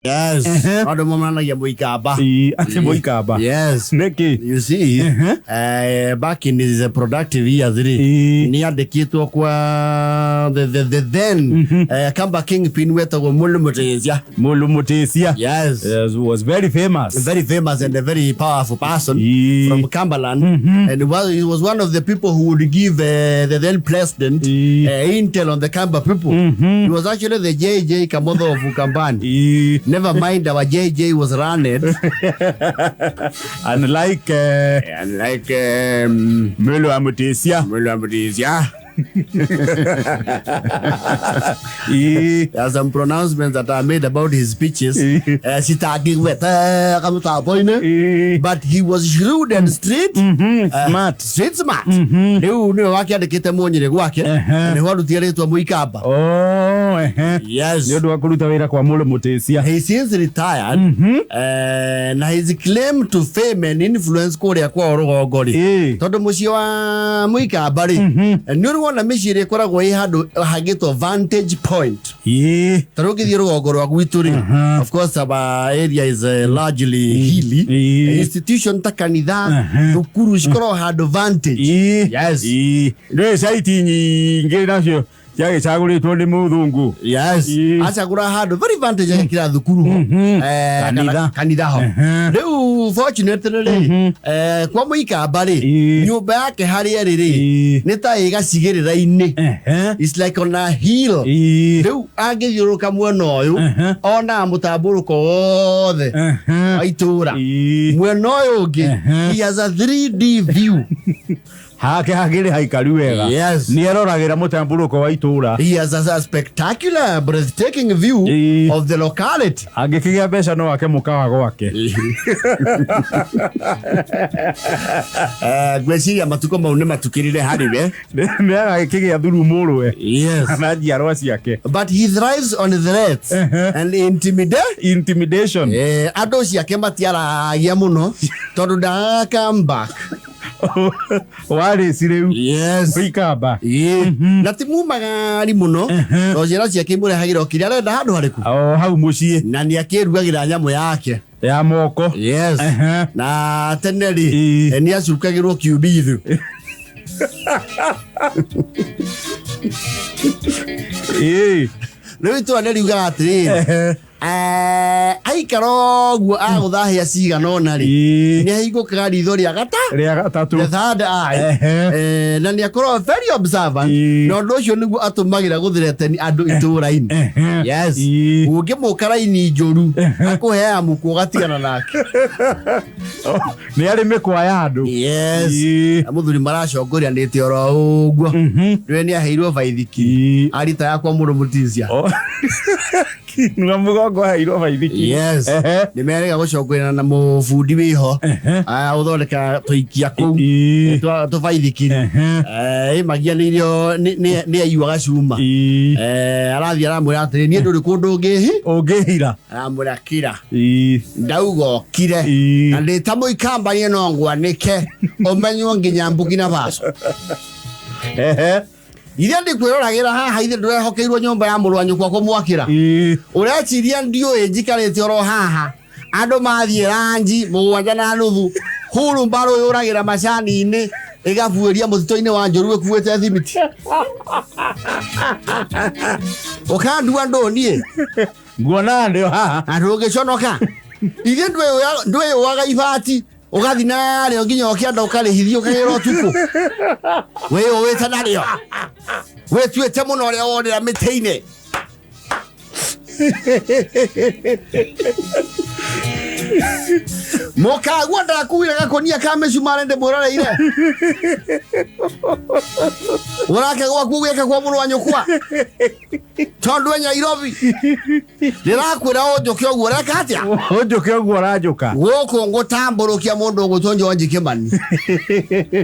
Yes. Andũ monanagia mũikamba. Ĩĩ, atĩ mũikamba. Yes. Nĩkĩ? You see, back in his productive years rĩ, Ĩĩ. nĩ andĩkĩtwo kwa the then Kamba kingpin wetagwo Mulu Muteithia. Mulu Muteithia. Yes. Yes, was very famous. Very famous and a very powerful person Ĩĩ. from Cumberland. And he was one of the people who would give the then president Ĩĩ. Intel on the Kamba people. He was actually the JJ Kamotho of Ukambani. Ĩĩ. Never mind, our JJ was running. Unlike And like Mulu wa Muteithia. William Muteithia. Ĩĩ. There are some pronouncements that are made about his speeches. Sitaki gweta kamũtambo-inĩ. Ĩĩ. But he was shrewd and street Smart. Street smart. Rĩu nĩwe wakĩandĩkĩte mũnyĩrĩ gwake na nĩho arutire rĩtwa mũikamba. Oh, ehe. Yes. Nĩ ũndũ wa kũruta wĩra kwa Mulu Muteithia. He since retired na his claim to fame and influence kũrĩa kwao rũgongo rĩ, Ĩĩ. tondũ mũciĩ wa mũikamba rĩ, nĩ ũrĩ wona mĩciĩ ĩrĩa ĩkoragwo ĩ handũ hagĩtwo vantage point? Ĩĩ. Ta rĩu ũngĩthiĩ rũgongo rwa gwitũ rĩ, of course our area is largely hilly. Institution ta kanitha, thukuru cikoragwo handũ vantage. Ĩĩ. Yes. Ĩĩ. Ndũĩ caiti nyingĩ nacio ciagĩcagũrĩtwo nĩ mũthũngũ. Yes. Acagũra handũ very vantage agekĩra thukuru ho. Kanitha. Kanitha ho. Rĩu fortunately rĩ, kwa mũikamba rĩ, nyũmba yake harĩa ĩrĩ rĩ, nĩ ta ĩ gacigĩrĩra-inĩ. It's like on a hill. Rĩu angĩthiũrũrũka mwena ũyũ, onaga mũtambũrũko wothe wa itũũra. Mwena ũyũ ũngĩ, he has a 3D view. Hake hakĩrĩ haikaru wega. Yes. Nĩ eroragĩra mũtambũrũko wa itũũra. He has a spectacular, breathtaking view of the locality. Angĩkĩgĩa mbeca no ake mũkawa gwake. Ngwĩciria matukũ mau nĩ matukĩrire harĩ we. Nĩ agagĩkĩgĩa thuru mũrũwe na njiarwa ciake. But he thrives on threats and intimidate. Intimidation. Andũ ciake matiaragia mũno tondũ ndagaga come back. Warĩ rĩu. Yes. Mũikamba. Ĩĩ. Na ti mumagari mũno tondũ ciana ciake imũrehagĩra o kĩrĩa arenda handũ harĩkũ. O hau mũciĩ. Na nĩ akĩrugagĩra nyamũ yake. Ya moko. Yes. Na tene rĩ, nĩ acukagĩrwo kiumbithu. Rĩu itũra nĩ riugaga atĩrĩrĩ, aikara ũguo agũthahĩa cigana ũna rĩ, nĩ ahingũkaga ritho rĩa gata Rĩa gatatũ. The third eye. Na nĩ akoragwo very observant. Na ũndũ ũcio nĩguo atũmagĩra gũthreteni andũ itũũra-inĩ. Yes. Ũngĩmũka raini njũru, akũheaga mũkũ ũgatigana nake. Nĩ arĩ mĩkwa ya andũ. Yes. Na mũthuri maracongoria oro ũguo. Rĩu nĩ aheirwo baithikiri. Arita yakwa mũrũ mũtisia. Oh. Kinua mũgongo aheirwo baithikiri. Yes. Nĩ merega gũcongoria na mũbundi wĩho. Ũthondeka tũikia kũu. Tũbaithikiri. Ĩ magianĩirio nĩ aiyuaga cuma. Arathiĩ aramwĩra atĩrĩ, niĩ ndũrĩ kũndũ ũngĩhi. Ũngĩhira. Aramwĩra kira. Ndauga ũkire. Na ndĩ ta mũikamba niĩ no ngwanĩke ũmenywo nginya Burkina Faso. Ithe ndikwĩroragĩra haha, ithe ndũrehokeirwo nyũmba ya mũrũ wa nyũkwa kũmwakĩra. Ũreciria ndiũĩ njikarĩte oro haha andũ mathiĩ ranji 7 na nuthu hurumbarũ yũragĩra macani-inĩ ĩgabuĩria mũtitũ-inĩ wa njũru ĩkuĩte thimiti ũkandua ndũ niĩ. Nguona ndĩ haha. Na ndũngĩconoka ithe ndwĩyũaga ibati ũgathi narĩo nginya ũkĩenda ũkarĩhithia ũkagĩra ũtukũ wĩyũĩte narĩo wĩtuĩte mũno ũrĩa wonera mĩtĩ-inĩ. Mũkagua ndakuire gakũnia ka mĩcumarĩ ndĩmwĩroreire ũrake gwaku ũgĩka kwa mũrũ wa nyũkwa tondũ e Nairobi ndĩrakwĩra ũnjũke ũguo ũreka atĩa? Ũnjũke ũguo ũranjũka. Gũkũ ngũtambũrũkia mũndũ ũgwĩtwo George Kimani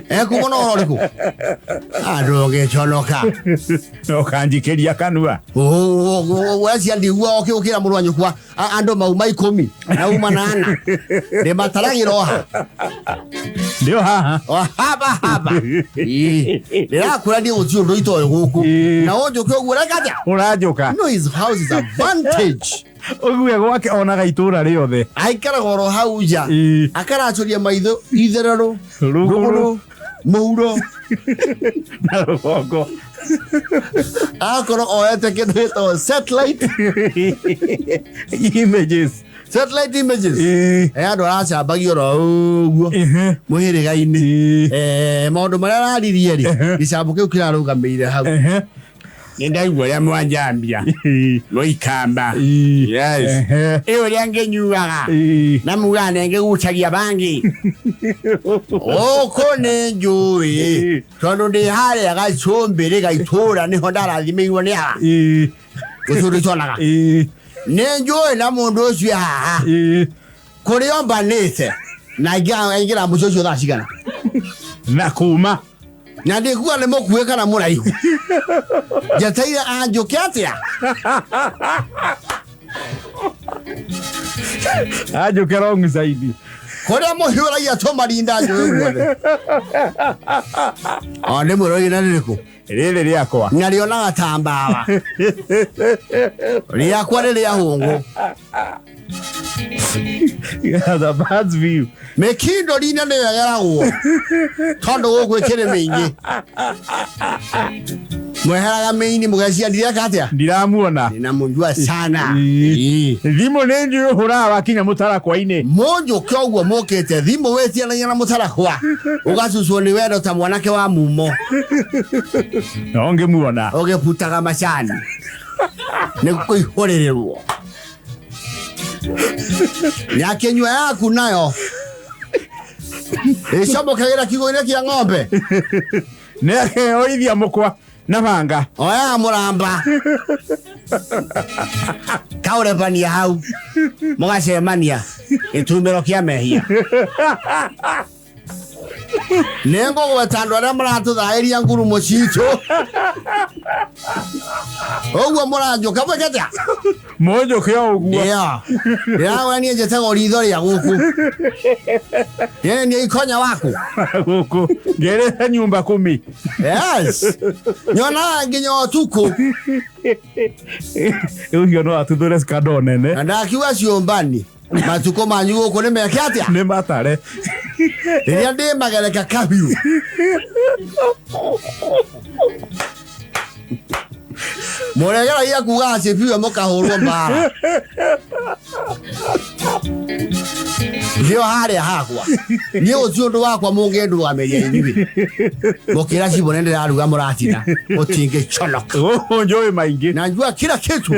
ekumo na ũhoro ũrĩkũ andũ ũgĩconoka. Na ũkanjikĩria kanua. Wecia ndigua ũkĩũkĩra mũrũ wa nyũkwa andũ mauma 10 na uma 8 ndĩmataragĩra oha. Ndio haha. O haba haba. Ĩĩ. Ndĩrakwĩra niĩ gũtirĩ ũndũ itoĩ gũkũ. Na ũnjũke ũguo ũreka atĩa? Ũranjũka. No, his house is a vantage. Ũguo gwake onaga itũra rĩothe. Aikaraga oro hau nja. Ĩĩ. Akaracũria maitho itherero, Rũgũrũ. rũgũrũ, mũhuro. Na rũgongo. Agakorwo oete kĩndũ gĩtagwo satellite, Images. satellite images. Ĩĩ. Andũ aracambagia oro ũguo Ehe. mũhĩrĩga-inĩ. Ĩĩ. Maũndũ marĩa araririe rĩ, Ehe. gĩcambo kĩu kĩrarũgamĩire hau. Ehe. Nĩ ndaigua ũrĩa mwanjambia Ĩĩ. mũikamba. Ĩĩ. Yes. Ehe. Ĩ ũrĩa ngĩnyuaga Ĩĩ. na mugaga nĩ ngĩgucagia bangi. Gũkũ nĩ njũĩ Ĩĩ. tondũ ndĩ harĩa gacũmbĩrĩ ga itũũra nĩho ndarathimĩirwo nĩ aba Ĩĩ. gũcũndũ itonaga. Ĩĩ. Nĩ njũĩ na mũndũ ũcio e haha Ĩĩ. kũrĩa ombanĩte na aingĩra mũciĩ ũcio thaa cigana. Na kuma. Na ndikuga nĩ mũkuhĩ kana mũraihu. Njeteire anjũke atĩa? Anjũke wrong side. Kũrĩa mũhiũragia tũmarinda njũĩ guothe. O nĩ mwĩrorire na rĩrĩkũ? Rĩrĩ rĩakwa. Na rĩonaga ta mbawa. Rĩakwa nĩ rĩa hũngũ. The bird's view. Mĩkindo rina nĩyo ĩgeragwo tondũ gũkũ ĩkĩrĩ mĩingĩ. Mweheraga mĩini mũgecia ndireka atĩa? Ndiramuona. Ninamjua sana. Ĩĩ. Ĩĩ. Thimũ nĩ njũĩ ũhũraga wakinya mũtarakwa-inĩ. Mũnjũke ũguo mũkĩte thimũ wĩtianagia na mũtarakwa ũgacucwo nĩ wendo ta mwanake wa mumo No ngĩmuona. ũgĩbutaga macani nĩ kũihũrĩrĩrwo. Nyakĩnyua yaku nayo ĩcomokagĩra kiugũ-inĩ kĩa ng'ombe. Nĩ akeoithia mũkwa na banga. Oyaga mũramba kaũrebania hau mũgacemania gĩtumĩro kĩa mehia. Nĩ ngũgweta andũ arĩa maratũthaĩria ngurumo citũ ũguo mũranjũka mwĩke atĩa? Mũnjũke o ũguo. Ndio. Ndĩragwĩra niĩ njĩtagwo ritho rĩa gũkũ. Niĩ nĩ ikonya waku. Gũkũ. Ngerete nyumba kumi. Yes. Nyonaga nginya ũtukũ. Ũcio no atuthũre scandal nene. Na ndakiuga ciũmbani matukũ manyu gũkũ nĩ meke atĩa? Nĩ matare. Rĩrĩa ndĩ magereka kahiũ. Mũregeragia kuga acibiwe mũkahũrwo mbara. Ndio harĩa hakwa. Niĩ gũtirĩ ũndũ wakwa mũngĩndũgamĩria inyuĩ. Mũkĩra cibũ nĩ ndĩraruga mũratina. Mũtingĩconoka. Gũkũ njũĩ maingĩ. Na njua kila kitu.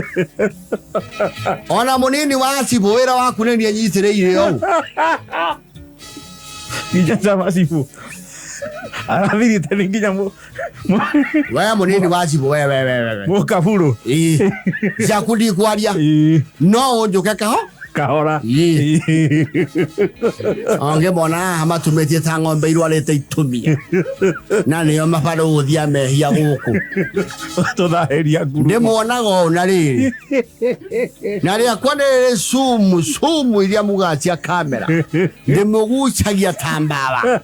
Ona mũnini wa cibũ wĩra waku nĩ niĩ nyitĩrĩire ũũ. Nginya sama cibũ. Arathirĩte nĩ nginya We mũnini wa cibũ we we we we. mũkaburu. Ĩĩ. Ciaku ndikwaria. Ĩĩ. No ũnjũke kaho? Kahora. Ĩĩ. Ongĩmona haha matumĩtie ta ng'ombe irwarĩte itumia. Na nĩo mabarũthi a mehia gũkũ. Tũthahĩria nguru. Ndĩmuonaga ũũ na rĩrĩ. Na rĩakwa nĩ rĩrĩ sumu, sumu iria mugaga cia kamera. Ndĩmũgucagia ta mbawa.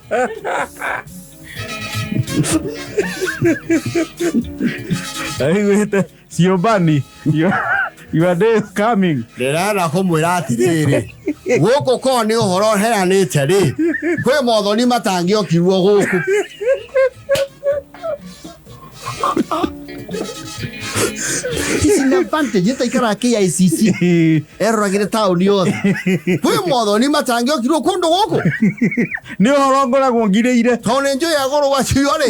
Aiguĩte ciũmbani. Your day is coming. Ndĩrenda kũmwĩra atĩrĩrĩ, gũkũ korwo nĩ ũhoro heanĩte rĩ, kwĩ mothoni matangĩokirwo gũkũ. Ici nĩ advantage ĩtaikaraga KICC eroragĩre taũni yothe. Kwĩ mothoni matangĩokirwo kũndũ gũkũ. Nĩ ũhoro ngoragwo ngirĩire. Tondũ nĩ njũĩ agũrũ acio rĩ,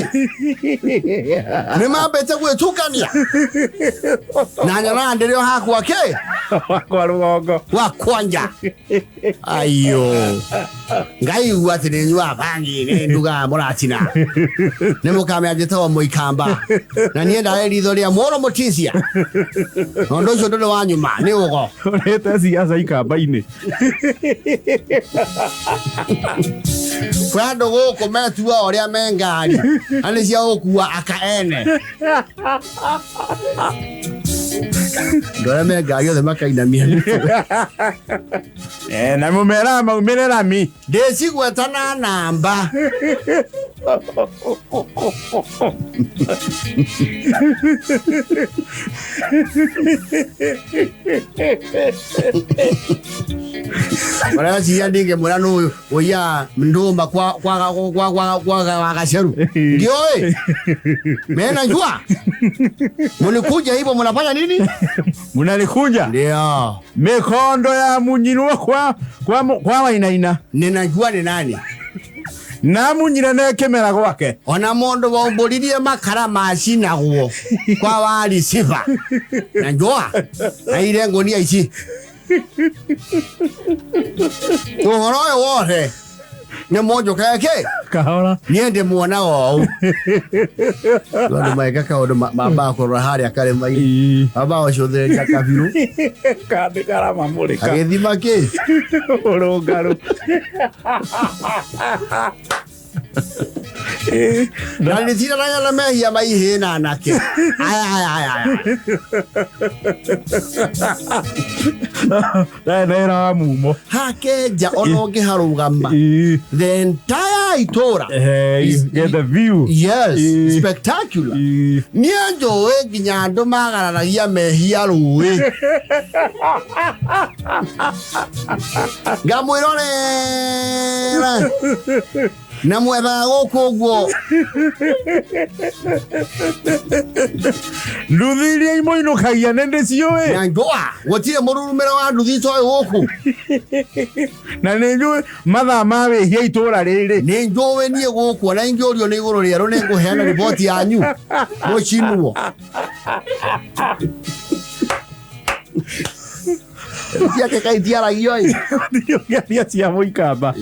nĩ mambĩte gwĩtukania. Na nyonaga ndĩrĩ o hakwa kĩ? Wakwa rũgongo. Wakwa nja. Aiyo. Ngaigua atĩ nĩ nyuaga bangi nĩ ndugaga mũratina. Nĩ mũkamenya njĩtagwo mũikamba. Na niĩ ndarĩ ritho rĩa mũro mũtisia. Ũndũ ũcio ndũrĩ wa nyuma, nĩ ũgo. Ũrĩte ciaca ikamba-inĩ. Kwĩ andũ gũkũ metua ũrĩa me ngari, na nĩ cia gũkua aka ene. Andũ arĩa me ngari othe makainamia mĩtwe. Eh, na mũmeraga maumĩre rami. Ndĩcigweta na namba. Mareciria ndingĩmwĩra nũ ũiyaga ndũma kwa kwa kwa kwa kwa Gaceru. Ndiũĩ. Mena njua. Mlikuja hivyo mnafanya nini? Munalikunja Ndio. mikondo ya munyinwo kwa Wainaina. Ninajua ni nani. Na munyina ne kĩmera gwake. Ona mundu waumbũririe makara macinagwo kwa wariciba na njũa aire ngũnia ici ũhoro ũyũ wothe nĩ mũnjũkaga kĩ Kahora. niĩ ndĩmuonaga ũũ andũ magĩka kaũndũ mambaga kũrora harĩa karĩma-inĩ mambaga gũcũthĩrĩria kabirũ Kandĩ karamamũrĩka. agĩthima kĩ Ũrũngarũ. Na nĩtiranaga na mehia ma ihĩĩ na anake aya aya aya aya. Ndarĩ na wĩra wa mumo. Hakenja ona ũngĩharũgama the entire itũra. Eh, get the view. Yes, Ĩĩ. spectacular. Niĩ njũĩ nginya andũ magararagia mehia rũĩ ngamwĩrorera na mwethaga gũkũ ũguo. Nduthi iria imũinũkagia nĩ ndĩciũĩ. Na njũa gũtirĩ mũrurumĩro wa nduthi itoĩ gũkũ. Na nĩ njũĩ mathaa ma wĩhia itũra rĩrĩ. Nĩ njũĩ niĩ gũkũ ona ingĩũrio nĩ igũrũ rĩerũ nĩ ngũheana riboti yanyu mũcinwo ciake kaitiaragio ĩ. Ndiũngĩaria cia mũikamba.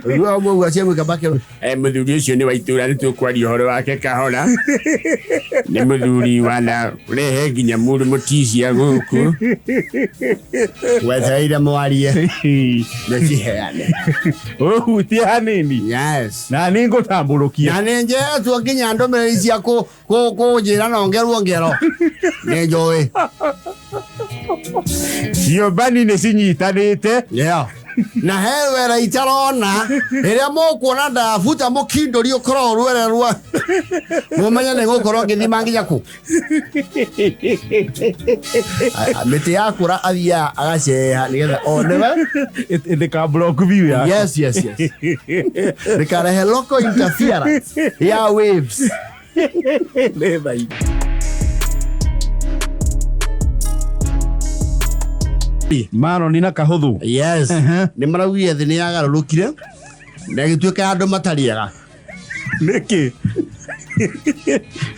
Ũguo cia mũikamba kĩro. Eh, mũthuri ũcio nĩ wa itũra nĩ tũkwaria ũhoro wake kahora. Nĩ mũthuri wana rehe nginya mũndũ mũticia gũkũ. Wetereire mwarie nĩciheane. Ũhutie hanini. Yes. Na nĩ ngũtambũrũkia. Na nĩ njeetwo nginya ndũmĩrĩri cia kũnjĩra na ongerwo ngero nĩ njũĩ. Ciũmbani nĩ cinyitanĩte. Yeah. Na he rwere itarona rĩrĩa mũkuona ndabuta mũkindũri ũkorwo rwere rwa mũmenye nĩ gũkorwo ngĩthima nginya kũ. Mĩtĩ yakũra athiaga agaceha nĩgetha onewe. Ndĩka block view yaku. Yes. Ndĩkarehe local interference ya waves. Nĩ thaingĩ. Maroni na Kahũthũ. Yes. Nĩ maraugire thĩ nĩ yagarũrũkire na ĩgĩtuĩka andũ matarĩaga. Nĩkĩ?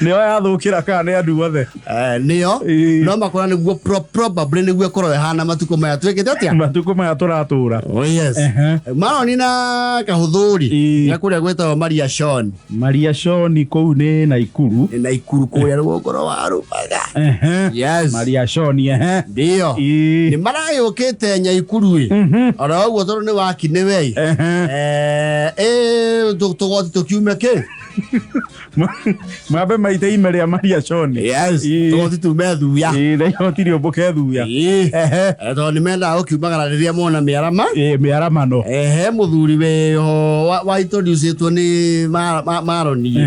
Nĩo yathũkĩra kana nĩ andũ othe? Eh, nĩyo. Ĩĩ. No makora nĩguo probably nĩguo ĩkorwo ĩhana matukũ maya twĩkĩte atĩa. Matukũ maya tũratũra. Oh yes. Ehe. Maroni na Kahũthũri Ĩĩ. nĩ kũrĩa gwĩtagwo Maria Shon. Maria Shoni kũu nĩ Naikuru. Nĩ Naikuru kũrĩa rũgongo rwa Rubaga. Ehe. Yes. Maria Shoni ehe. Ndio. Ĩĩ. Nĩ maragĩũkĩte Nyaikuru ĩ. Ona ũguo tondũ nĩ waki nĩ wei. Ehe. Eh, tũgoti tũkiume kĩ? Mambe maite ime rĩa Maria Shoni. Yes. Ĩĩ. Tũgoti tume thuya. Ĩĩ, na igoti rĩũmbũke thuya. Ĩĩ. Ehe. Eh, tondũ nĩ mendaga gũkiumagara rĩrĩa mona mĩarama. Ĩĩ, mĩaramano. Ehe, mũthuri wĩho wa introducĩtwo nĩ Maroni.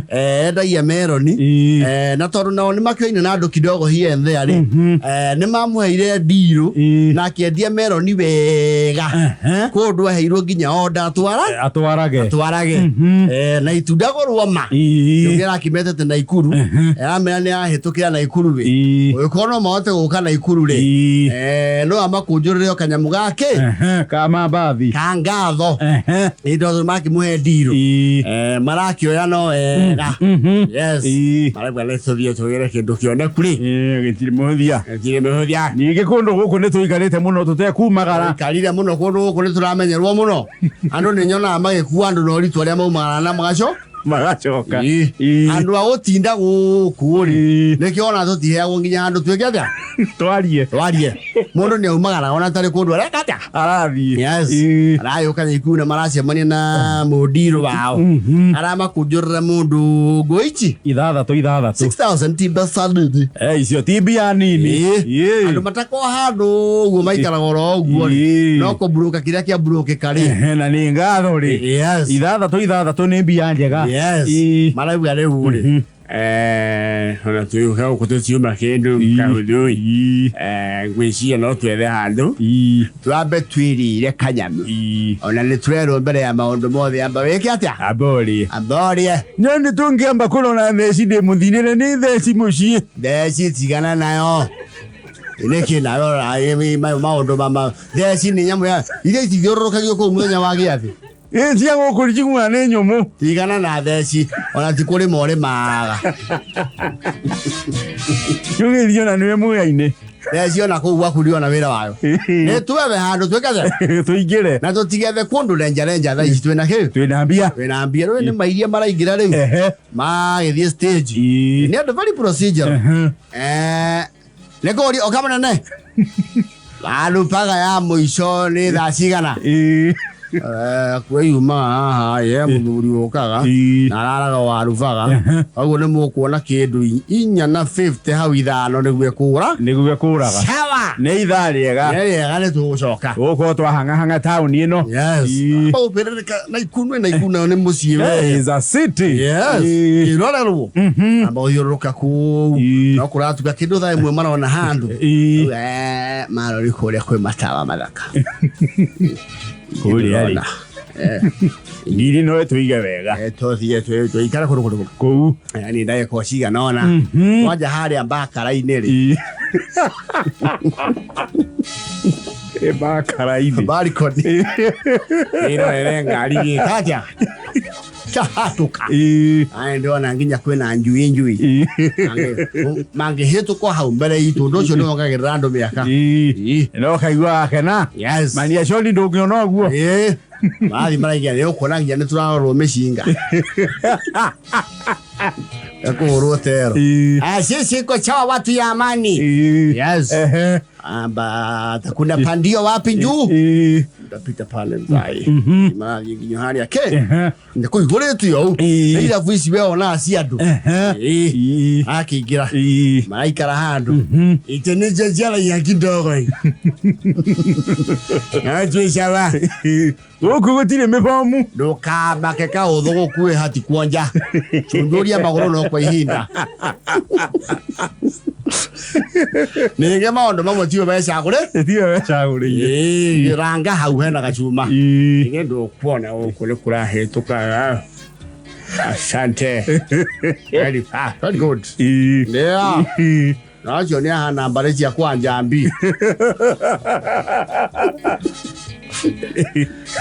Eh, endagia meroni. Ĩĩ. Eh, na tondũ nao nĩ makĩoine na andũ kidogo here and there rĩ. Eh, nĩ mamũheire ndirũ Ĩĩ. na akĩendia meroni wega. Ehe. Kũndũ aheirwo nginya onda atwara Atwarage. atwarage. Eh, na itunda gũrwo ma. Ĩĩ. Nĩkĩo arakĩmetete Naikuru. Aramera nĩ ahĩtũkĩra Naikuru rĩ. Ĩĩ. Ũngĩkorwo no mahote gũka Naikuru rĩ. Ĩĩ. Eh, no amakũnjũrĩre o kanyamũ gake Ehe, ka mambathi. ka ngatho. Ehe. Nĩ tondũ makĩmũhe ndirũ. Ĩĩ. Eh, marakĩoya no wega. Yes. Ĩĩ. Marauga nĩ tũthiĩ tũgĩre kĩndũ kĩoneku rĩ. Ĩĩ, gĩtirĩ mũhũthia. Gĩtirĩ mĩhũthia. Ningĩ kũndũ gũkũ nĩ tũikarĩte mũno tũtekumagara. Ikarire mũno kũndũ gũkũ nĩ tũramenyerwo mũno. Andũ nĩ nyonaga magĩkua andũ na ũritũ arĩa maumagara na magaco. Magacoka. Ĩĩ. Ĩĩ. Andũ a gũtinda gũkũ rĩ, Ĩĩ. nĩkĩo ona tũtiheagwo nginya handũ twĩke atĩa? Twarie. Twarie. Mũndũ nĩ aumagaraga ona atarĩ kũndũ areka atĩa? Arathiĩ. Yes. Ĩĩ. Arayũka nyaikuu na maracemania na mũndirũ wao. Aramakũnjũrĩra mũndũ ngũici. Ithathatũ ithathatũ. 6000 ti mbeca nini. Eh, icio ti mbia nini. Ĩĩ. Ĩĩ. Andũ matakorwo handũ ũguo maikaraga oro ũguo rĩ. Ĩĩ. No kũmburũka kĩrĩa kĩamburũkĩka rĩ. Ehe, na nĩ ngatho rĩ. Yes. Ithathatũ ithathatũ nĩ mbia njega. Yes. Ĩĩ. Marauga rĩu rĩ. Eh, ona twĩũka gũkũ tũtiuma kĩndũ kahũthũi. Ĩĩ. Eh, ngwĩciria no twethe handũ Ĩĩ. Twambe twĩrĩire kanyamũ. Ĩĩ. Ona nĩ tũrerwo mbere ya maũndũ mothe amba wĩke atĩa? Amba ũrĩe. Amba ũrĩe. No nĩ tũngĩamba kũrora theci ndĩ mũthirĩre nĩ theci mũciĩ. Theci tigana nayo. Nĩkĩ nayo maũndũ ma theci nĩ nyamũ ya iria itithiũrũrũkagio kũu mũthenya wa gĩathĩ. Ĩ cia gũkũ njiguaga nĩ nyũmũ. Tigana na theci ona ti kũrĩma ũrĩmaga. Tũgĩthiĩ ona nĩwe muya-inĩ. Theci ona kũu gwaku ndĩona wĩra wayo. Nĩ twethe handũ twĩke atĩa? Tũingĩre. Na tũtigethe kũndũ renja renja thaa ici twĩna kĩ? Twĩna mbia. Twĩna mbia rĩu nĩ mairia maraingĩra rĩu. Ehe. Magĩthiĩ stage. Ĩĩ. Nĩ andũ very procedural. Ehe. Eh, nĩ kũũria ũka mũnene. Warupaga ya mũico nĩ thaa cigana? Ĩĩ. Eh, kwĩyumaga haha ye mũthuri ũkaga Ĩĩ. na araraga warubaga koguo nĩ mũkuona kĩndũ inya na 50 hau ithano nĩguo ĩkũra Nĩguo ĩkũraga. sawa Nĩ ithaa rĩega. nĩ rĩega nĩ tũgũcoka. Gũkorwo twahang'ahang'a taũni ĩno. Yes. Ĩĩ. Ũpĩrĩrĩka na ikunu na ikunu nayo nĩ mũciĩ we. Is a city. Yes. Ĩĩ. Kĩrorerwo. Amba ũthiũrũrũka kũu. Ĩĩ. No kũratuka kĩndũ thaa ĩmwe marona handũ. Ĩĩ. Eh, marori kũrĩa kwĩ matawa mathaka. Kũrĩa rĩ. Eh, Ndiri no tũige wega. eh, tũthiĩ tũikare kũndũ kũndũ. Kũu. Yaani ndagĩka o cigana ũna. Kwanja harĩa mbakara-inĩ rĩ. Ĩĩ. Ĩ mbakara-inĩ. Balcony. ĩrorere ngari gĩka Kaja. Kahatũka. Ĩĩ. Aya ndĩrona nginya kwĩna njui njui. Ĩĩ. Mangĩhĩtũkwo hau mbere itũ ũndũ ũcio nĩ wongagĩrĩra andũ mĩaka. Ĩĩ. No kaigua akena. Yes. Mania coni ndũngĩona ũguo. Ĩĩ. Marathiĩ maraingĩra nĩ ũkuona nginya nĩ tũrarorwo mĩcinga. Ekũhũrwo tero. Ĩĩ. Ah, sisi iko chawa watu ya amani. Ĩĩ. Yes. Ehe. Amba kuna pandio wapi njuu? Ĩĩ. Ndapita pale mzai. Marathiĩ nginya harĩa ke. Ehe. Nĩ kũihũrĩtio ũũ. Ĩĩ. Nĩ irabu ici we onaga cia andũ. Ehe. Ĩĩ. Ĩĩ. Akĩingĩra. Ĩĩ. Maraikara handũ. Ite nĩcio ciaragia kidogo. Na twĩcawa. Gũkũ gũtirĩ mĩbomu. Ndũkamake kaũthũ gũkuĩ hati kuonja. Cunjuria magũrũ no kwa ihinda. Ningĩ maũndũ mamwe tiwe wecagũrĩ. Tiwe wecagũrĩire. Ĩĩ, ranga hau hena gacuma. Ĩĩ. nĩ ndũkuona gũkũ nĩ kũrahĩtũkaga. Asante. Very fast. Very good. Ĩĩ. Yeah. Ĩĩ. Na acio nĩ ahana mbarĩ cia kwa Njambi.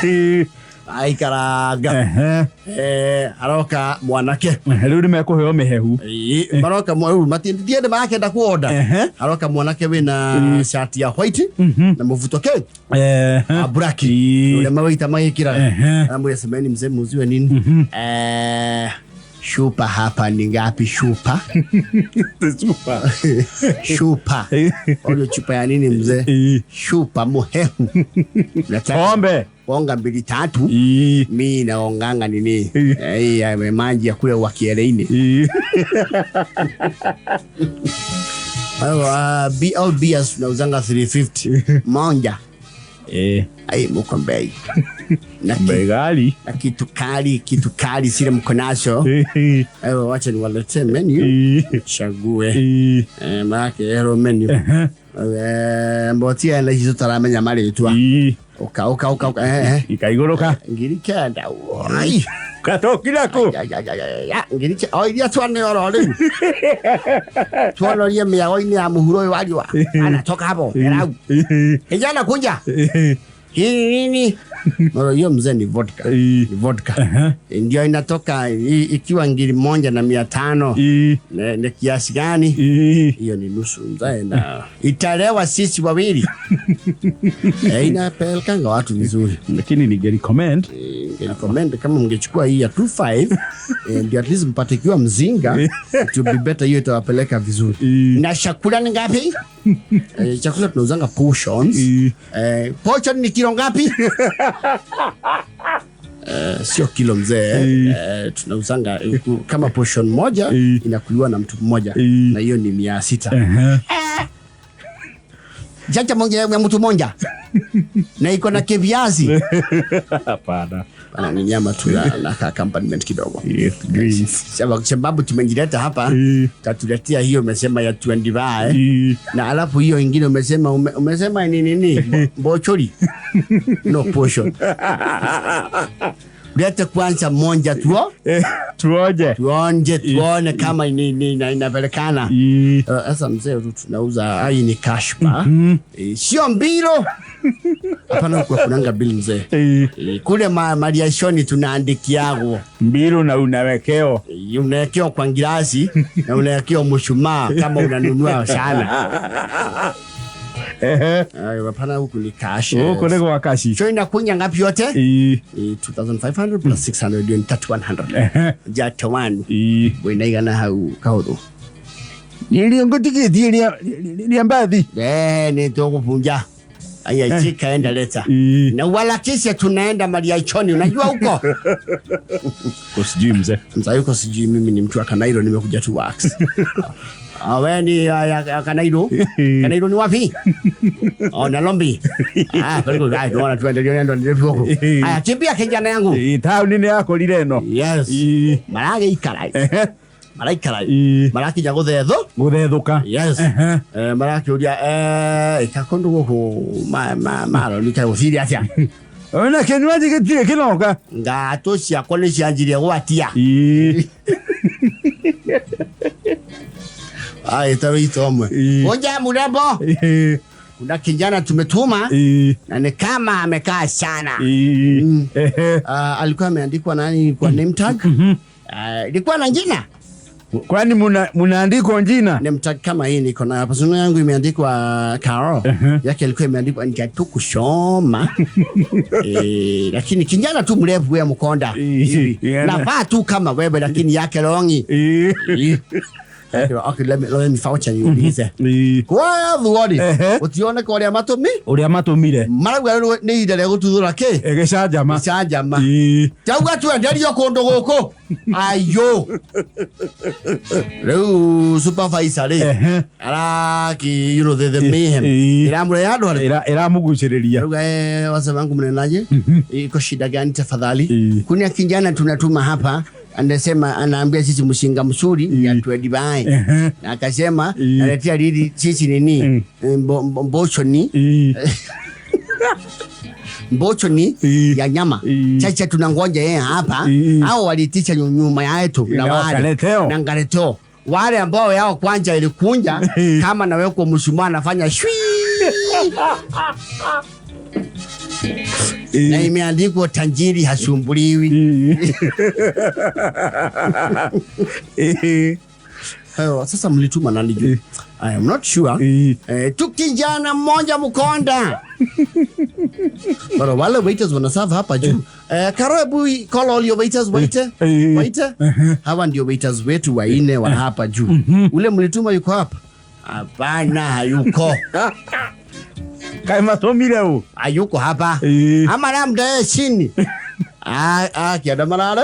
Ĩĩ. Aikaranga. Ehe. Eh, aroka mwanake. Rĩu nĩ mekũheo mĩhehu. Ĩĩ, maroka rĩu matiende marakenda kuonda. Ehe. Aroka mwanake wĩna shati ya white na mũbuto ke Ehe. wa black. Ĩĩ. Ũrĩa mawaita magĩkĩraga. Ehe. Amwĩra semeni mzee muziwe nini? Eh, shupa hapa ni ngapi shupa? Chupa. Shupa. Oyo chupa ya nini mzee? Ĩĩ. Shupa muhehu. Nataka Pombe. bonga mbili tatu. Ĩĩ. Mi naonganga nini? Ĩĩ. Eh, ya maji ya kule wakieleini. Ĩĩ. BLBS tunauzanga 350 moja. Ĩĩ. Ai, muko bei. Na, ki, Bei ghali. na kitu kali, kitu kali sile mko nacho. Ĩĩ. Ewe wacha niwaletee menu. Ĩĩ. Chague. Ĩĩ. Eh, maake ero menu. Ehe. Eh, mbotia na hizo taramenya marĩtwa. Ĩĩ. Uka uka uka uka eh eh. Ikaigũrũka. 9,000. Ai. Gatokire kũ? Ya ya ya ya ya 9,000. O iria twane oro rĩu. Tuonorie mĩago-inĩ ya mũhuro ũyũ wa riũa. Anatoka hapo. Erau. Ĩĩ. Kijana kuja. Ĩĩ. Hii nini? Mara hiyo mzee ni vodka. Ii. Ni vodka. Ndio inatoka ikiwa 1,500. Ni kiasi gani? Hiyo ni nusu mzee na italewa sisi wawili. Inapelekanga watu vizuri. Lakini ningerecommend Ningerecommend kama mngechukua hii ya 25, ndio at least mpate ikiwa mzinga, it will be better, hiyo itawapeleka vizuri. Na chakula ni ngapi? Chakula tunauzanga portions. Portion ni kilo ngapi? Sio kilo mzee. Tunauzanga kama portion moja inakuliwa na mtu mmoja na hiyo ni 600. Jaja moja ya mtu mmoja. Na iko na kiviazi. Hapana. Bana, ni nyama tu na accompaniment kidogo. Yes, greens. Sababu tumejileta hapa, tatuletea hiyo umesema ya 25. Na alafu hiyo ingine umesema umesema ni nini? Mbochori. No portion. Leta kwanza moja tu. Tuoje. Tuonje, tuone kama ni inapelekana. Sasa mzee tu tunauza hii ni cash bar. Sio mbilo. Hapana, kwa kunanga bill mzee. Kule mariashoni tunaandikiago. Mbilo na unawekeo. Unawekewa kwa ngilasi na unawekewa mshumaa kama unanunua sana. Hapana, huku ni cash. Huku ni kwa cash. So inakunya ngapi yote? 2500 plus 600 ndio ni 3100. Jata one. Winaigana hau kaudhu. Niliongotikitie lia mbathi. Ni tukupunja. Aya, chika enda leta. Na wala kisha tunaenda Mariachoni, unajua huko? Kwa sijui mzee. Mzee yuko sijui, mimi ni mtu wa Kanairo, nimekuja tu wax. Wewe ni ya Kanairo? Kanairo ni wapi? Oh, Nalombi. Very good. Ai, tunaona tuendelee ndio ndio huko. Aya, kimbia kijana yangu. Tauni ni yako lile no. Yes. Marage ikara. Maraikara. Marakinya guthetho. Guthethuka. Yes. Marakiuria, ikakundu guku maro ni kai guthire atia. Ona kinywaji gitire kinoka. Ngatũ ciakwa nĩ cianjirie gwatia. Ai, tawi omwe. Ngoja murembo. Kuna kijana tumetuma na ni kama amekaa sana. Alikuwa ameandikwa nani kwa name tag? Ilikuwa na jina. Kwani munaandikwa jina? Name tag kama hii niko nayo hapa. Sunu yangu imeandikwa Caro. Yake ilikuwa imeandikwa Njatu kusoma. Lakini kijana tu mrefu wewe mkonda. Hivi. Navaa tu kama wewe lakini yake longi. Okay, let me voucher niulize. Kwa thuori, utione kwa uria matumi? Uria matumire. Marauga nĩ ihinda rĩa gũtuthũra kĩ? Gĩcanjama. Gĩcanjama. Tauga twenderio kũndũ gũkũ. Ayo. Rĩu supervisor rĩ, araki, you know, the mayhem. Ĩramũrehe handũ harĩ? Ĩramũgucĩrĩria. Rauga, wazee wangu mnenaje? Iko shida gani tafadhali? Kuna kijana tunatuma hapa. Anasema anaambia sisi mshinga mzuri ya tuedibae. Na akasema naletea lili sisi nini? Mbocho ni mbocho ni ya nyama. Chacha tunangoja yeye hapa. Hao walitisha nyuma yetu na wale na ngaleteo. Wale ambao yao kwanza ilikunja kama na wewe mshumaa anafanya shwi. Na imeandikwa tajiri hasumbuliwi. Sasa mlituma nani juu? I am not sure. Tu kijana mmoja mkonda. Bara wale waiters wanaserve hapa juu. Karibu call all your waiters, waiter. Waiter. Hawa ndio waiters wetu wanne wa hapa juu. Ule mlituma yuko hapa? Hapana, hayuko. Kai matomire u. Hayuko hapa. Ama labda chini. Kiada marare?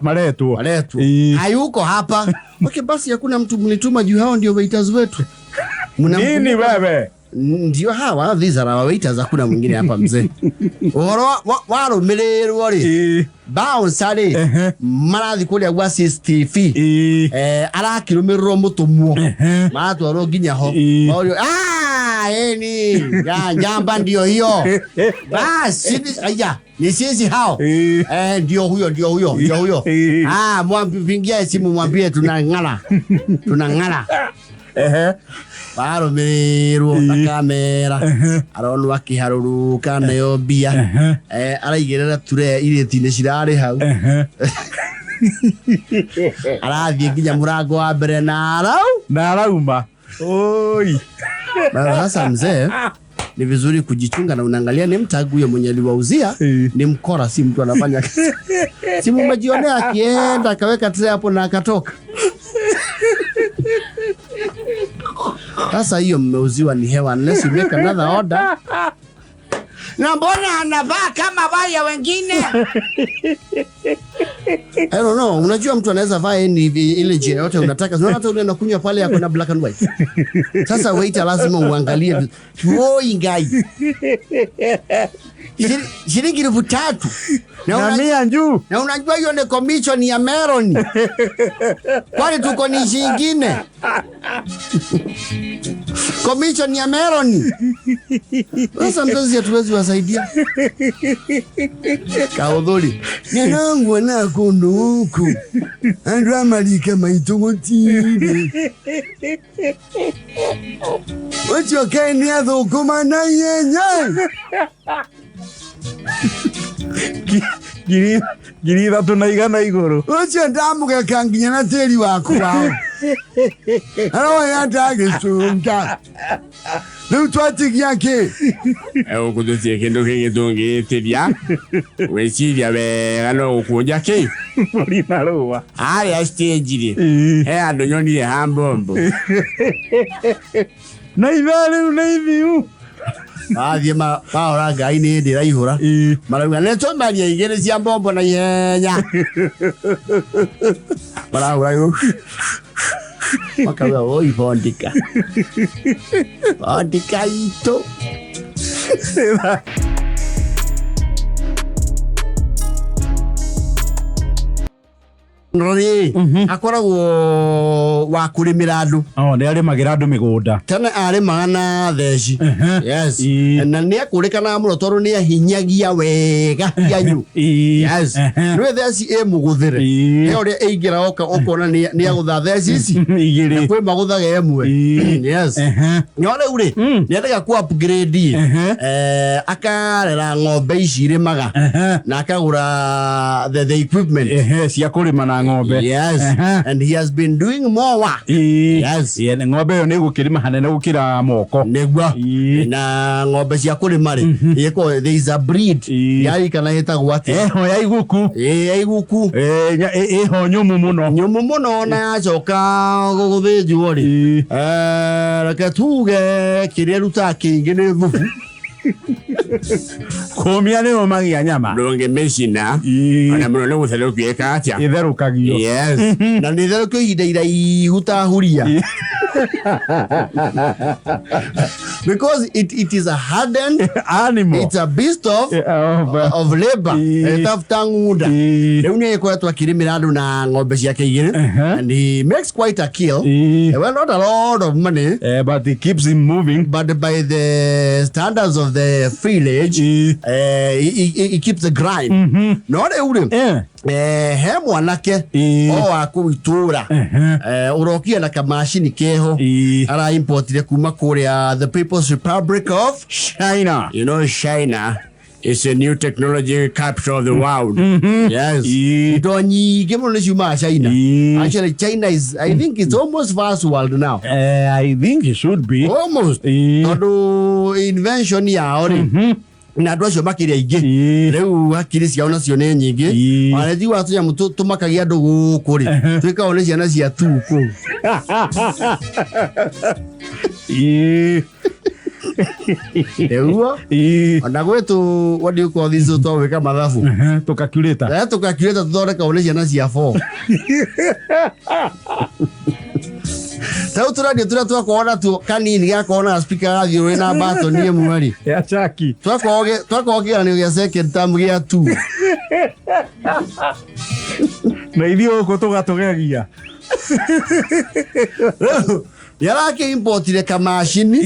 Maretwo. Maretwo. Hayuko hapa. Okay, basi hakuna mtu mlituma juu, hao ndio waiters wetu. Nini wewe? Ndio hawa, these are our waiters, hakuna mwingine hapa mzee. Uhoro warumirirwo ri. Bouncer ri. Marathi kuria gwa CCTV. Arakirumirwo mutumwo. Maratwarwo nginya ho. Orio, ni ya njamba ndio hiyo. Basi aya, ni sisi hao. Ndio huyo, ndio huyo, ndio huyo. Mwampigie simu mwambie tunang'ara. Tunang'ara. Warũmĩrĩrwo na kamera, aronwo akĩharũrũka nayo mbia. Araigĩrĩra ture irĩti-inĩ cirarĩ hau, arathiĩ nginya mũrango wa mbere na arau Na arauma oi. Na sasa mzee, ni vizuri kujichunga na unaangalia ni mtagu huyo mwenye aliwauzia ni mkora, si mtu anafanya kazi. Si mumejionea akienda akaweka tray hapo na akatoka. Sasa hiyo mmeuziwa ni hewa unless you make another order. Na mbona anavaa kama wale wengine? I don't know. Unajua mtu anaweza vaa any ile njia yote unataka. Unaona hata ule unakunywa pale yako na black and white. Sasa waiter lazima uangalie. Woi ngai. Shilingi 3,000. Na Na mia njuu. Na unajua hiyo ni commission ya Meron. Kwani tuko ni nchi ingine? Commission ya Meron. Sasa mzazi hatuwezi wasaidia. Kaudhuri. Ninangwa na kundu huku. Andu amalika maitugotire. Ucio keni athukuma na ihenya. 3,100 igũrũ. Ucio ndamũgeka nginya na tĩri waku wao. Aroya ndagĩcunga. Rĩu twatigia kĩ? Gũkũ tũtirĩ kĩndũ kĩngĩ tũngĩtĩria. Gwĩciria wega no gũkũnja kĩ? Mbũri na rũa. Harĩa stage rĩ, he andũ nyonire ha mbombo. Na ithaa rĩu nĩ ithiu. Mathiĩ mahora ngai nĩ hĩndĩ ĩraihũra. Marauga nĩ tũmaria igĩrĩ cia mbombo na ihenya. Marahũra igũrũ. Makauga oi bondika. Bondika itũ. Rĩ akoragwo wa kũrĩmĩra andũ. Oh, nĩ arĩmagĩra andũ mĩgũnda. Tene arĩmaga na theci. Yes. Na nĩ akũrĩkanaga mũno tondũ nĩ ahinyagia wega hianyu. Yes. Nĩwe theci ĩ mũgũthĩre. He ũrĩa ĩingĩra oka ũkona nĩ agũtha theci ici. Igĩrĩ. Kwĩ magũthaga ĩmwe. Yes. No rĩu rĩ nĩ endaga ku upgrade, akarera ng'ombe ici irĩmaga na akagũra the equipment. Ehe, cia kũrĩma na ng'ombe. Yes. And he has been doing more work. Yes. Ng'ombe ĩyo nĩ ĩgũkĩrĩma hanene gũkĩra moko. Nĩguo. Na ng'ombe cia kũrĩma rĩ, ĩkoragwo there is a breed yari kana ĩtagwo atĩa? Ĩho ya iguku. Ĩ ya iguku. Ĩho nyũmũ mũno. Nyũmũ mũno na yacoka gũthĩnjwo rĩ, reke tuge kĩrĩa ĩrutaga kĩingĩ nĩ thubu. Kũmia nĩ ũmagia nyama. Ndũngĩmĩcina. Ona mũno nĩ gũtherũkio ĩka atĩa? Ĩtherũkagio. Yes. Na nĩ ĩtherũkio ihinda iraihu ta huria. Because it is a hardened animal. It's a beast of of labor. Ĩtafuta ng'unda. Rĩu nĩ ĩkoretwo akĩrĩmĩra andũ na ng'ombe ciake igĩrĩ. And he makes quite a kill. Well, not a lot of money. But he keeps him moving. But by the standards of the village, he keeps the grind. No rĩu rĩ, he mwanake o wa kũu itũũra ũrokire na kamacini keho araimportire kuma kũrĩa the People's Republic of China. You know China is a new technology capital of the world. Yes. Indo nyingĩ mũno nĩ ciumaga China. Actually China is, I think it's almost first world now. I think it should be. Almost. Tondũ invention yao rĩ, na andũ acio makĩrĩ aingĩ. Rĩu hakiri ciao nacio nĩ nyingĩ. Ona wa tũnyamũ tũmakagia andũ gũkũ rĩ, twĩkagwo nĩ ciana cia tu kũu. Nĩguo. Ona gwĩtũ what do you call this twagwĩka mathabu? Tũkakurĩta. Tũkakurĩta tũthondekagwo nĩ ciana cia 4. Tau tũradio tũrĩa twakoragwo natuo kanini gakoragwo na speaker gathiũrũrĩ na button ĩmwe rĩ. Ya chaki. Twakoragwo kĩgeranio gĩa second term gĩa 2. Na ithuĩ gũkũ tũgatũgegia. Nĩ arakĩimportire kamacini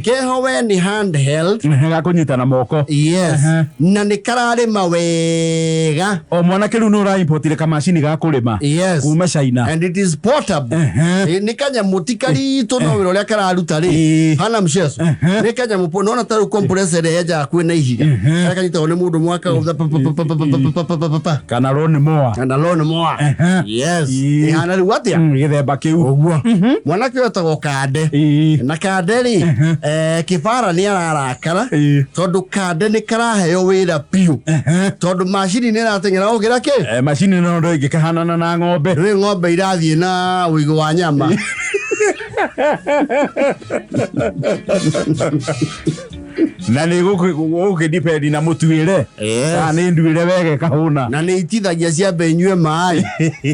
keho we nĩ handheld. Gakũnyita na moko. Yes. Aha. Na nĩ kararĩma wega. O mwanake rĩu nĩ ũraimportire kamacini ga kũrĩma Yes. kuma China. And it is portable. Nĩ kanyamũ ti karitũ, no wĩra ũrĩa kararuta rĩ, hana mchezo. Nĩ kanyamũ nona ta rĩu compressor ĩrĩa yenjaga kwĩna ihiga, karĩa kanyitagwo nĩ mũndũ mwaka pa pa pa pa pa pa pa pa pa pa pa. Kana lawn mower. Kana lawn mower. Yes. Ĩhana rĩu atĩa? Gĩthemba kĩu. Ũguo mwanake ũyũ etagwo Kande. Na Kande rĩ, Kĩbara nĩ ararakara tondũ Kande nĩ karaheo wĩra biũ, tondũ macini nĩ ĩrateng'era gũkĩra kĩ. Macini no ndo ĩngĩkahanana na ng'ombe. Rĩu ng'ombe irathiĩ na ũigũ wa nyama. Na nĩ gũkĩdipendi na mũtuĩre. Yes. Kana nĩ nduĩre wega ĩkahũna. Na nĩ itithagia ciambe inyue maĩ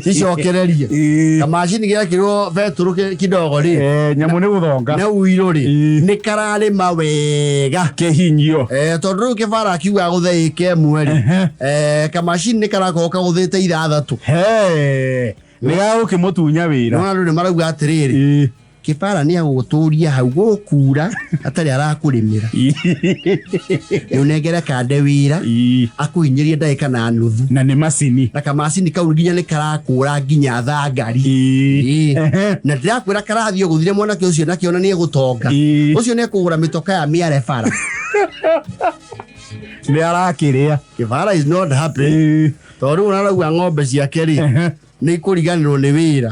cicokererie. Kamacini gekĩrwo betũrũ kidogo rĩ, Nyamũ nĩ gũthonga. na ũirũ rĩ, nĩ kararĩma wega. Kĩhinyio. Tondũ rĩu Kĩbara akiuga gũthe ĩka ĩmwe rĩ, kamacini nĩ karakorwo kagũthĩte 6. He, nĩ gagũkĩmũtunya wĩra. Nona rĩu nĩ marauga atĩrĩrĩ, Kĩbara nĩ agũgũtũria hau gũkura atarĩ arakũrĩmĩra. Nĩ ũnengere Kande wĩra akũhinyĩrie ndagĩka na nuthu. Na nĩ macini. Na kamacini kau nginya nĩ karakũra nginya thangari. Na ndĩrakwĩra karathiĩ gũthire mwanake ũcio nakĩona nĩ egũtonga. Ũcio nĩ ekũgũra mĩtoka ya mĩare bara. Nĩ arakĩrĩa. Kĩbara is not happy tondũ rĩu arauga ng'ombe ciake rĩ, nĩ ikũriganĩrwo nĩ wĩra.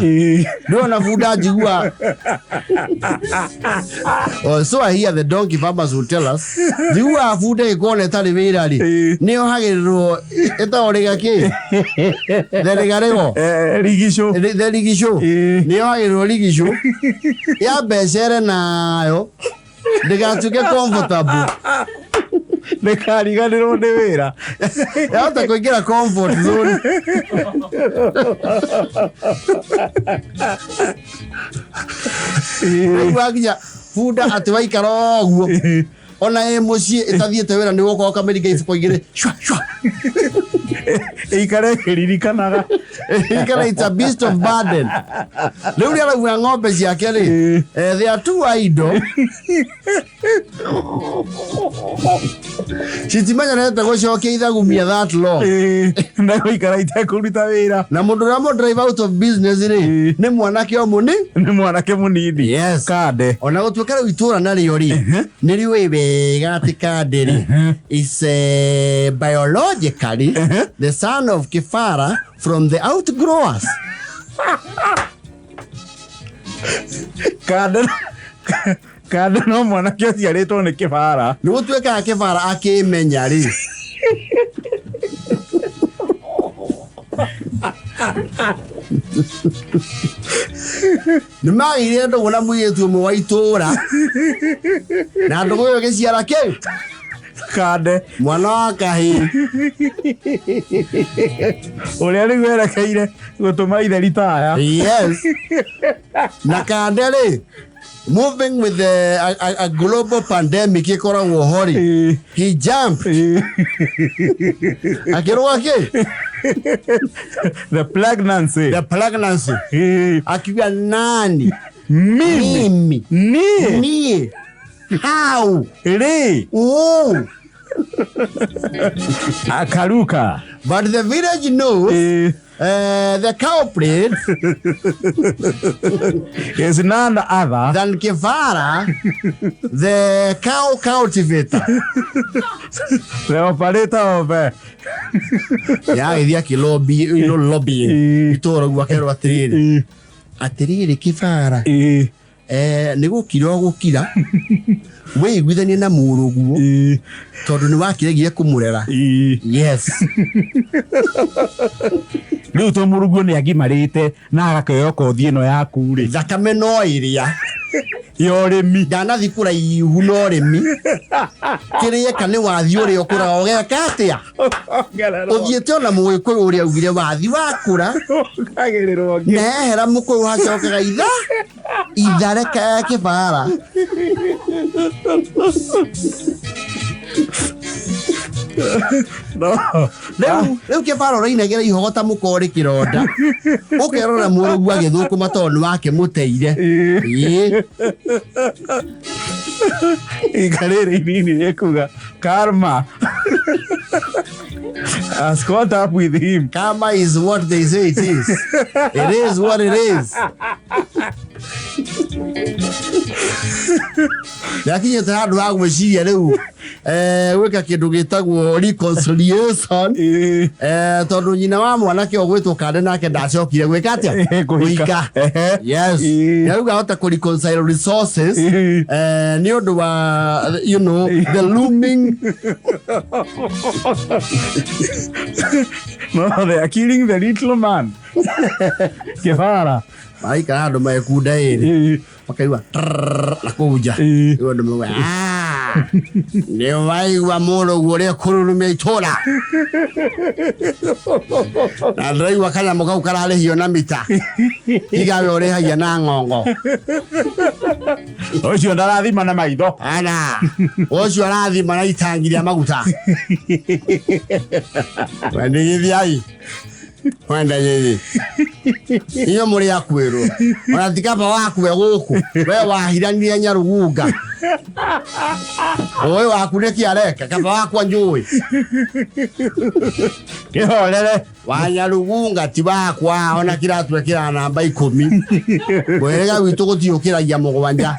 Ndĩrona bunda njigua. Oh, so I hear the donkey farmers will tell us, njiguaga bunda ĩkuona ĩtarĩ wĩra rĩ, nĩ yohagĩrĩrwo ĩtagwo rĩga kĩ, the rĩgarĩgo. Rigicũ. The rigicũ. Nĩ yohagĩrĩrwo rigicũ ya mbecere nayo ndĩgatuĩke comfortable. Ndĩkariganĩrwo nĩ wĩra. Yahota kũingĩra comfort zone. Rĩu wakinya bunda atĩ waikara ũguo ona ĩ mũciĩ ĩtathiĩte wĩra, nĩ gũkorwo kamĩringa ibuko igĩrĩ shwa shwa. Ĩikare ĩkĩririkanaga. Ikara, it's a beast of burden. Rĩu rĩ arauga ng'ombe ciake rĩ, they are too idle, citimenyerete gũcokia ithagumia that long. Na gũikara itekũruta wĩra. Na mũndũ ũrĩa mũ drive out of business rĩ, nĩ mwanake o mũni. Nĩ mwanake mũnini. Yes. Kande. Ona gũtuĩka rĩu itũra narĩo rĩ, nĩ rĩũĩ wega atĩ Kande rĩ is biologically the son of Kĩbara from the outgrowers. Kande no mwanake ũciarĩtwo nĩ Kĩbara. Nĩ gũtuĩkaga Kĩbara akĩmenya rĩ, nĩ magĩire ndũgũ na mũirĩtu ũmwe wa itũũra, na ndũgũ ĩyo ĩgĩciara kĩ? Kande. Mwana wa kahĩĩ. Ũrĩa rĩu erekeire gũtũma ithe ritaya. Yes, na Kande rĩ, moving with a global pandemic ĩkoragwo ho rĩ, he jumped, akĩrũga kĩ? The pregnancy. The pregnancy. Akiuga nani? Mimi? Mimi? Niĩ? Niĩ? How? Rĩ? Oh. Akaruka. But the village knows the culprit is none other than Kivara, the cow cultivator. The operator of Yagĩthiĩ akĩlobby, lobbying itũũra guo, akerwo atĩrĩrĩ, atĩrĩrĩ Kĩbara, nĩ gũkira ũgũkira wĩiguithanie na mũrũguo, tondũ nĩ wakĩregire kũmũrera. Yes. Rĩu to mũrũguo nĩ agimarĩte na agakĩoya kothi ĩno yaku rĩ, thakame no ĩrĩa ya ũrĩmi. Ndanathi kũraihu na ũrĩmi, kĩrĩeka nĩ wathi ũrĩa ũkũraga ũgeka atĩa, ũthiĩte ona mũgĩkũyũ ũrĩa augire wathi wakũra Ũkagĩrĩrwo. Na ehera mũkũyũ hacokaga itha ithareka ya Kĩbara. No. Rĩu kĩbaro ũrainegera ihogota mũkorĩ kĩronda ũkerora mũrũgu agĩthũkũma tondũ nĩ wake mũteire. Ĩĩ. Iga rĩrĩ inini rĩkuga karma has caught up with him. Karma is what they say it is. It is what it is. Nĩakinyĩte handũ ha gwĩciria rĩu gwĩka kĩndũ gĩtagwo reconciliation. Ĩĩ. Tondũ nyina wa mwanake ũgwĩtwo Kande nake ndacokire gwĩka atĩa? Kũhika. Ehe. Yes. Ĩĩ. Nĩarauga ahote kũ reconcile resources Ĩĩ. nĩ ũndũ wa the looming. No, they are killing the little man. Kĩbara. Maraikara andũ mekunda ĩrĩ. Ĩĩ. Makaigua trrrr na kũu nja. Ĩĩ. Rĩu andũ mauga, "Ah, nĩ waigua mũrũgu ũrĩa kũrurumia itũra na ndĩraigua kanyamũ kau kararĩhio na mita tiga we ũrĩhagia na ng'ongo." Ũcio ndarathima na maitho. Ana ũcio arathima na itangi rĩa maguta. Wendithithiai wenda gĩthĩ inyuĩ mũrĩ akwĩrwo ona ti kaba wakue gũkũ we wahiranire Nyarugunga ũĩ waku nĩkĩ areka kaba wakwa njũĩ. Kĩhorere. Wa Nyarugunga ti wakwa ona kiratwekĩra namba 10 mwĩrĩga witũ gũtiũkĩragia 7.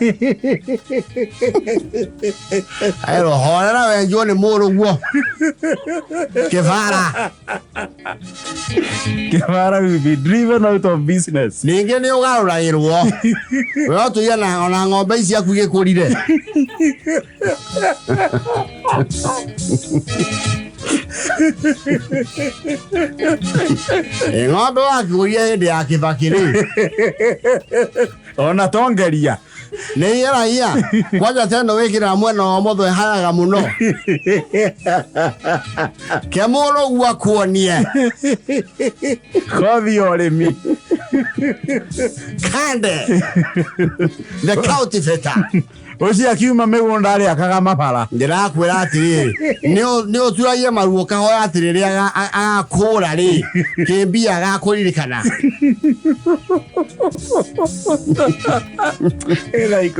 Ero horera wenjwo nĩ mũrũguo kĩbara. Kĩbara will be driven out of business. Ningĩ nĩ ũgarũragĩrwo we ũtũire na ona ng'ombe ici ciaku igĩkũrire. Ĩ, ng'ombe wakĩgũrire hĩndĩ ya Kĩbakĩ rĩ. Ona tongeria. Nĩ iyeragia kwanja teno wĩkĩraga mwena wa ũmotho ĩhayaga mũno ke mũrũgu akuonie. Kothi ya ũrĩmi. Kande the cultivator. Ũcio akiuma mĩgũnda arĩakaga mabara. Ndĩrakwĩra atĩrĩrĩ nĩ ũturagie maruo ũkahoya atĩ rĩrĩa agakũra rĩ kĩmbia agakũririkana. Ĩna